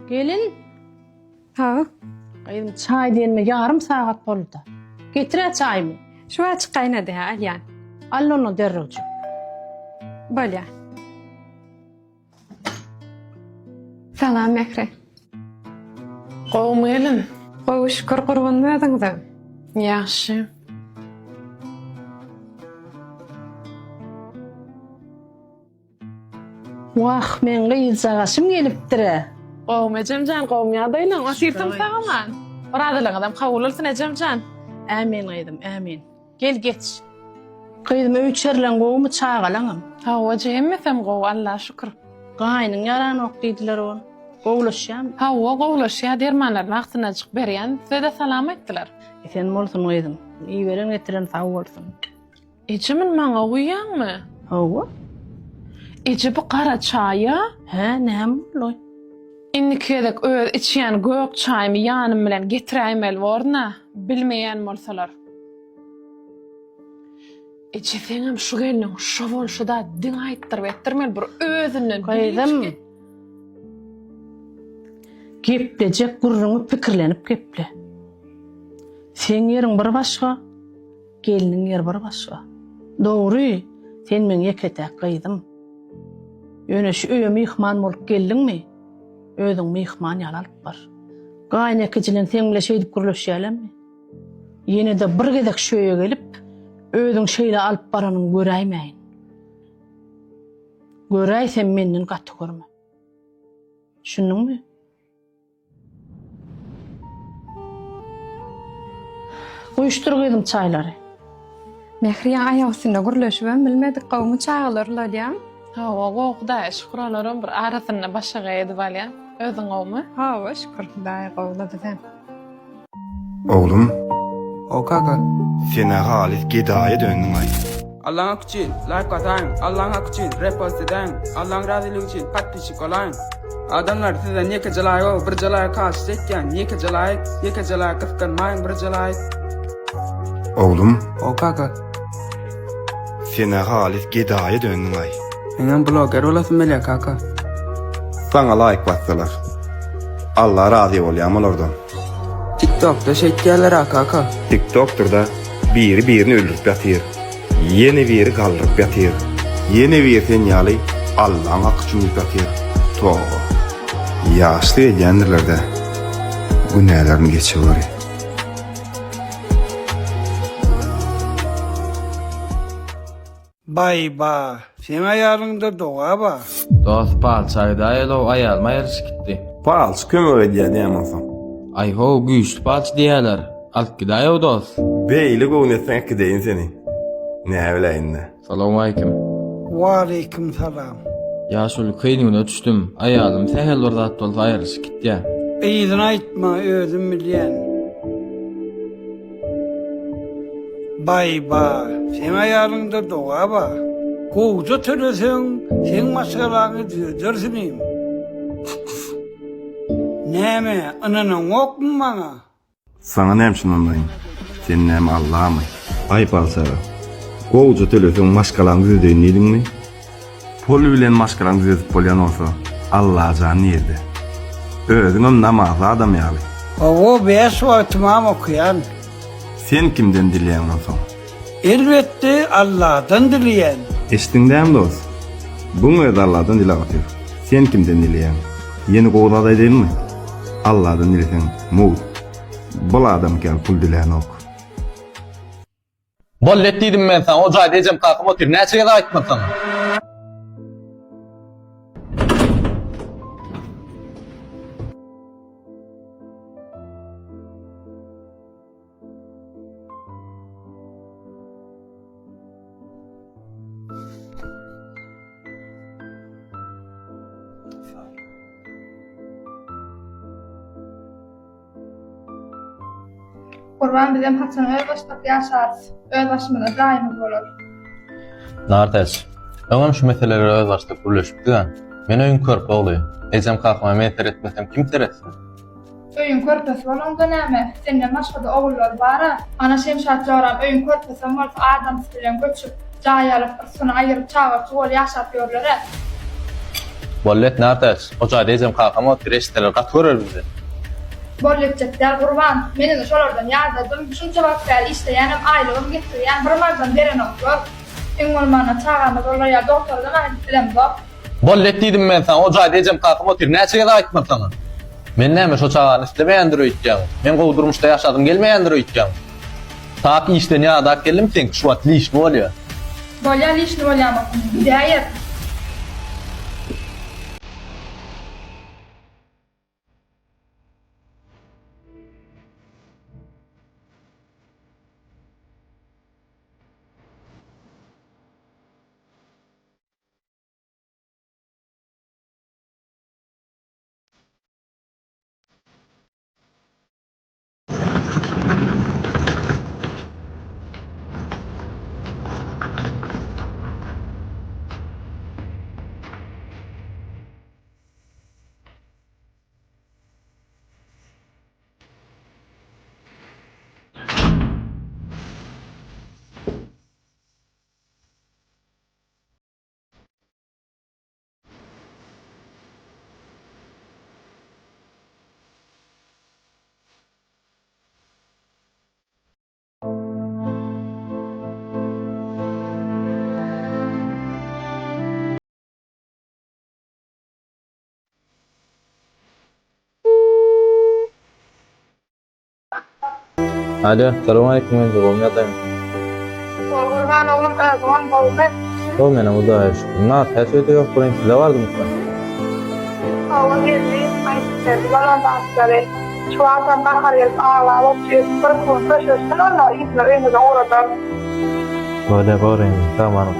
Gelin. Ha. Gyzym çaý diýenime ýarym sagat boldy. Getir-ä çaýymy. Şu açyk gaýnady ha, alýan. Al onda derrewjik. Bolýa. Salam Mähri. Gowumy gelin? Gowy şükür gurgunmy özüňize? Ýagşy. Wah, meň gyzjagaşym gelipdir-ä. Gowumy ejem jan, gowumy ýagdaýlaň? Otyrsyň sag-aman. Orazalygyňyzam kabul bolsun ejem jan. Ämin gyzym, ämin. Gel geç. Gyzym öý-içerileň gowumy, çagalaňam? Hawa eje, hemmesem gowy, Allaha şükür. Gaýnyň ýaranok diýdiler ol. Gowulaşýamy? Hawa, gowulaşýar, dermanlaryny wagtynajyk berýän. Size-de salam aýtdylar. Esen bolsun gyzym. Iberen getiren sag bolsun. Eje muny maňa guýýaňmy? Hawa. Eje bu gara çaýa? Hä, näme boldy? Indiki gezek öz içýän gök çaýymy ýanym bilen getiräýmeli borun-a, bilmeýän bolsalar. Eje seňem şu gelniň şo bolşy-da diňe aýtdyryp etdirmeli bir özünden Gyzym. Geplejek gürrüňi pikirlenip geple. Seň ýeriň bir başga. Gelniň ýeri bir başga. Dogry, sen meň ýeke-täk gyzym. Ýöne şu öýe myhman bolup geldiňmi, özüňi myhman ýaly alyp bar. Gaýynekejileň seň bile şeýdip gürleşýärlermi? Ýene-de bir gezek şu öýe gelip, özüňi şeýle alyp baranyňy göräýmäýin. Göräýsem menden gaty görme. Düşündiňmi? Guýuşdyr gyzym çaýlary. Mähri ýaňy aýak üstünde gürleşibem bilmedik gowumy çagalar ulalýaň. Hawa gowy hudaýa şükür olaram bir arasynda başagaý edip alýan. Özüň gowumy? Hawa şükür hudaýa gowula bizem. Oglum. O kaka. Sen-ä halys gedaýa döndüň-aý. Allaň haky üçin laýk basaýyň Allaň haky üçin repost edäýiň Allaň razylygy üçin podpisçik bolaýyň Adamlar sizden ýekeje laýk birje laýk haşyş etýän ýekeje laýk ýekeje laýk gysganmaýyň birje laýk. Oglum. O kaka. Sen-ä halys gedaýa döndüň-aý. Meňem bloger bolasym gelýär kaka. Saňa laýk bassalar. Alla razy bolýamy olardan. Tiktokda şeýtýäler-a kaka. Tiktokdyrda biri birini öldürip ýatyr. Ýene biri galdyryp ýatyr. Ýene biri sen ýaly Allaň haky üçin diýip ýatyr. Toba. Ýaşlyk edýändirlerdä. Günälerini geçeweri. Baý ba, seň aýalyňda doga ba. Dost palçy aýdaýalow aýalym aýrylyşyp gitdi. Palçy kömek edýär diýýäň onsoň. Aý how güýçli palçy diýýäler. Alyp gidäýow dost. Beýle göwün etseň äkideýin seni. Näbiläýin-dä. Salowmaleýkim. Waleýkim salam. Ýaşuly kyn güne düşdüm. Aýalym sähel bir zat bolsa aýrylyşyp gitýä. Yzyny aýtma, özüm bilýän. Baý-ba, seň aýalyňda doga bar. Gowja töleseň, seň maşgalaňy düzederis inim. Näme, ynanaňokmy maňa? Saňa näme üçin ynanaýyn? Sen näme Allamy? Aý palçaga, gowja töleseň maşgalaňy düzedeýin diýdiňmi? Pul bilen maşgalaňy düzedip bolýan bolsa, Allajan nirde? Özüňem namazly adam ýaly. Hawa, bäş wagtymam okaýan. Sen kimden dileýäň onsoň? Elbetde, Alladan dileýän. Eşitdiň dämi dost? Buň özi Alladan diläp otyr. Sen kimden dileýäň? Ýene gowy zat aýdaýynmy? Alladan dileseň, mugt. Bul adamky ýaly pul dilänok. Bollet diýdim men saňa, o jaýda ejem kakam otyr, näçe gezek aýtmaly saňa? Gurban bizem haçan özbaşdak ýaşarys? Öz başymyza jaýymyz bolar. Nartäç, öňem şu meseleleri özbaşdak gürleşipdik-ä. Men öýüň körpe ogly. Ejem kakama men seretmesem kim seretsin? Öýüň körpesi bolaňda näme, senden başga-da ogullar bar-a. Ana Şemşat joram öýüň körpesem bolsa adamsy bilen göçüp, jaý alyp, yrsgyny aýyryp, çaga-çugaly ýaşap ýörler-ä. Boldy et Nartäç. O jaýda ejem kakam otyr, eşitseler gaty görer bizi. Boldy etjek däl Gurban. Men indi şolardan ýadadym. Şunça wagt bäri işleýänem, aýlygam getirýän, bir manadam berenoklar. Iň bolmanda çagamyz bolar ýaly dogtordanam aýdyp bilemzok. Boldy et diýdim men saňa, o jaýda ejem kakam otyr, näçe gezek aýtmaly saňa? Men näme şo çagany islemeýändir öýtýäň? Men gowy durmuşda ýaşasym gelmeýändir öýtýäň? Tak işden ýadap geldim seňki şu wagt lişni bolýa. Bolýa lişni bolýan bolsun gidäýer. Alo, salam aleýkum Enje, gowmy ýagdaýyň? Gowy Gurban oglum özüňem gowumy? Gowy menem Hudaýa şükür. Nartäç öýde ýok birin size bardymyka? Hawa geldi, aýdyp berdi bolan zatlary. Şu wagtam gahary gelip aglap otyr. Bir gün köşeşsin onda yzyna öýüňize ugradarys. Bolýa boryn, sag boluň.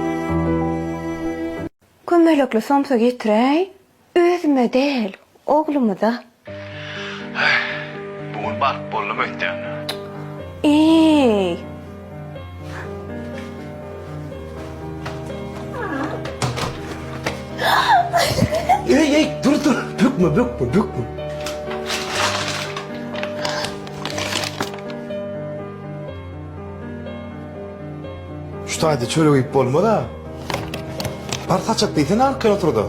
Kömelekli somsa getiräý, özüme däl, oglumyza. Häý, bu gün baryp boldum öýtýän. Eý! Eý, eý, dur, dur, bükme, bükme, bükme. Şu taýda çörek iýip bolmaz-a. Bar saçak diýsene arkaýyn otur-da.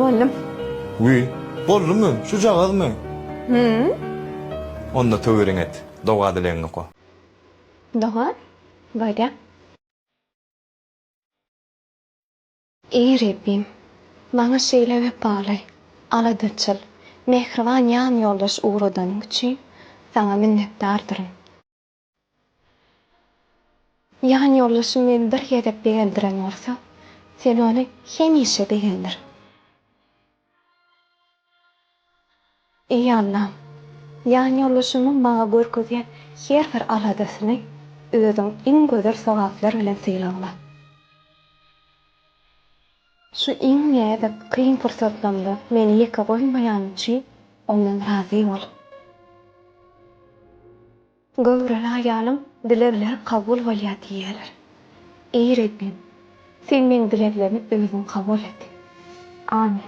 Boldum. Wiý, boldumy? Şujagazmy? Hü. Onda töwiriňi et, doga-dilegiňi oka. Doga? Bolýa. Eý, Rebbim! Maňa şeýle wepaly, aladaçyl, mähriban ýanýoldaş ugradanyň üçin Saňa minnetdardyryn. Ýanýoldaşym meni bir gezek begendiren bolsa, Sen ony hemişe begendir. Eý, Allam! Ýanýoldaşymyň maňa görkezýän her bir aladasyny Özüň iň gözel sogaplar bilen sylagla. Şu iň näzik, kyn pursatlarymda meni ýeke goýmaýany üçin ondan razy bol. Göwreli aýalyň dilegleri kabul bolýar diýýärler. Eý, Rebbim! Sen meň dileglerimi Özüň kabul et. Amin.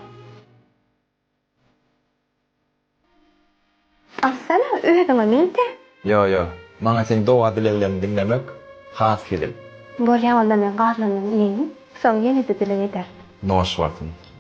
Alsana özüňe minte. Ýo ýo, maňa seň doga-dilegleriňi diňlemek has hezil. Bolýa onda men garnymdan iýeýin, soň ýene-de dileg ederin. Noş bolsun.